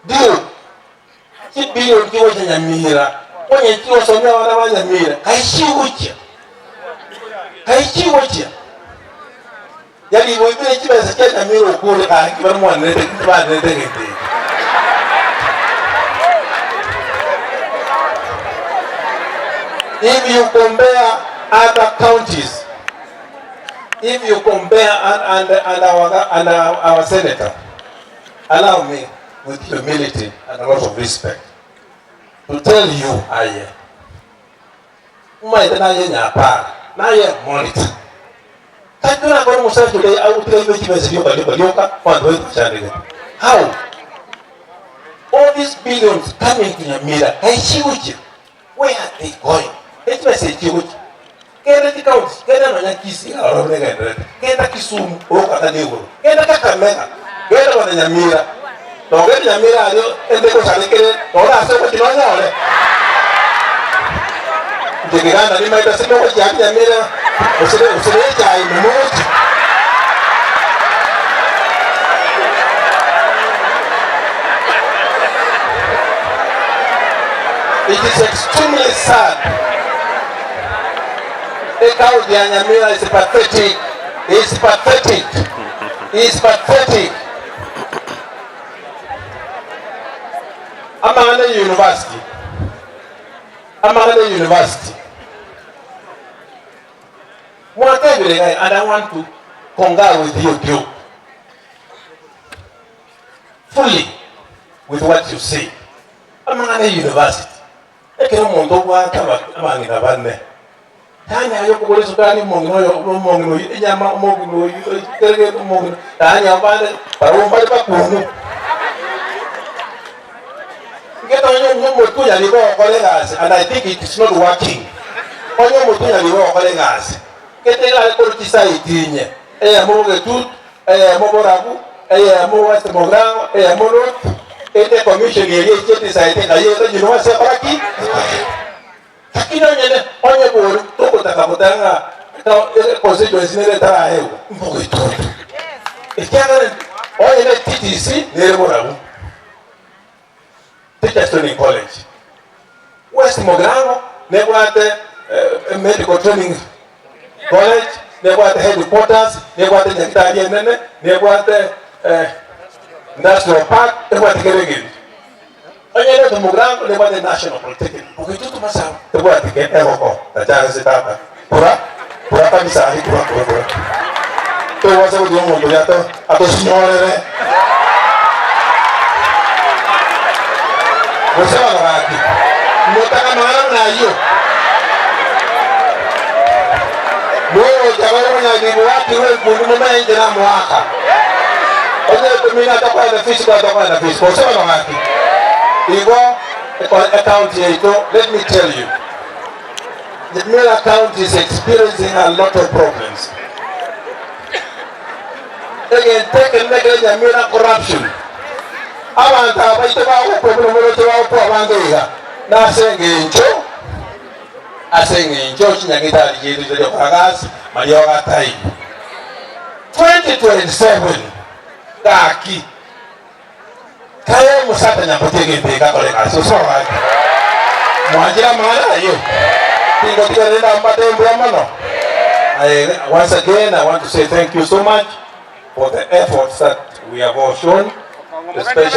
Due chibilioni chigocha Nyamira, onye chigosomia abana ba Nyamira, kai chigochia? Kai chigochia? Yari goibire chibesa chia Nyamira okure gaki bamwanerete banerete egento eke. If you compare other counties, if you compare and, and, and, our, and our, our senator, Allow me with humility and a lot of respect to tell you aye omaete naye nyapara naye monitor tari torakore omosacha oria agotiga aime chibesa rioka rioka rioka abanto baito bachandegete how all these billions coming to Nyamira kai chigochia where are they going echibesa echi chigochia genda chikaunti genda nonya Kisii aroro buna egendererete genda Kisumu orokata nigoro genda Kakamega genda bono Nyamira nogende Nyamira aria ende gosarekere nore ase ogochia nonyore inche keganda nimaete ase mogochia aria Nyamira gose gose ne echae ime mogochia. It is extremely sad. Ecounty ya Nyamira is pathetic. Is pathetic. Is pathetic. Amang'ana ya university. Amang'ana ya university. Mwatebire ng'a and I want to concur with you Duke. Fully with what you say. Amang'ana ya university. Ekero omonto obwate abang'ina bane, tanyare okogora esukari omong'ina oyo, omong'ina oyio, enyama omong'ina oyio, kera gento omong'ina, yaani abwo bande barabwo mbare bakungu. Gento onye onye omotwe onyarire gokora egasi and I think it is not working, onye omotwe onyarire gokora egasi, gete iga are korwa chisaidi inye, eyemo bogetutu, eyemo borabu, eyemo west mogirango, eyemo north, ende commission eria eche decide ng'a yende university ekora ki? Ekogenda. Lakini onye ne onye bori togotaka goteba ng'a eka constituency nere etaraegwa, mbogetutu. Ekiagera onye ne TTC nere borabu, Teachers Training College. West Mogirango nebwate Medical Training College, nebwate headquarters, nebwate nyagetari enene, nebwate Industrial Park, ebwate kera egento. Onye North Mogirango nebwate National Polytechnic, Bogetutu Masaaba tebwati kende egoko tachagese tata kura kura kabisa aria kura kura kura. Tobasa gotiga omonto oria ato atosinyorere. Gose bono gaki, motaka amang'ana buna ayio? Mogocha bare omonyagimbo gwakirwe enkundi momenye inche namoaka. Onye etomina atakoenda physical atakoenda physical. Gose bono gaki, igo ecounty yaito, let me tell you, Nyamira County is experiencing a lot of problems. Egento ekenene kere Nyamira corruption. Abanto aba baito bagokwa buna moroche bagokwa abange iga nase engencho ase engencho chinyagitari chiaito chitari gokora gasi mariogo ataiyo. 2027 gaki Kae omosacha nyakotia egento eke akore egasi, gose ogake. Mwanchire amang'ana ayio? Tingotiga rende ambate mbuya mono. I, once again, I want to say thank you so much for the efforts that we have all shown, especially.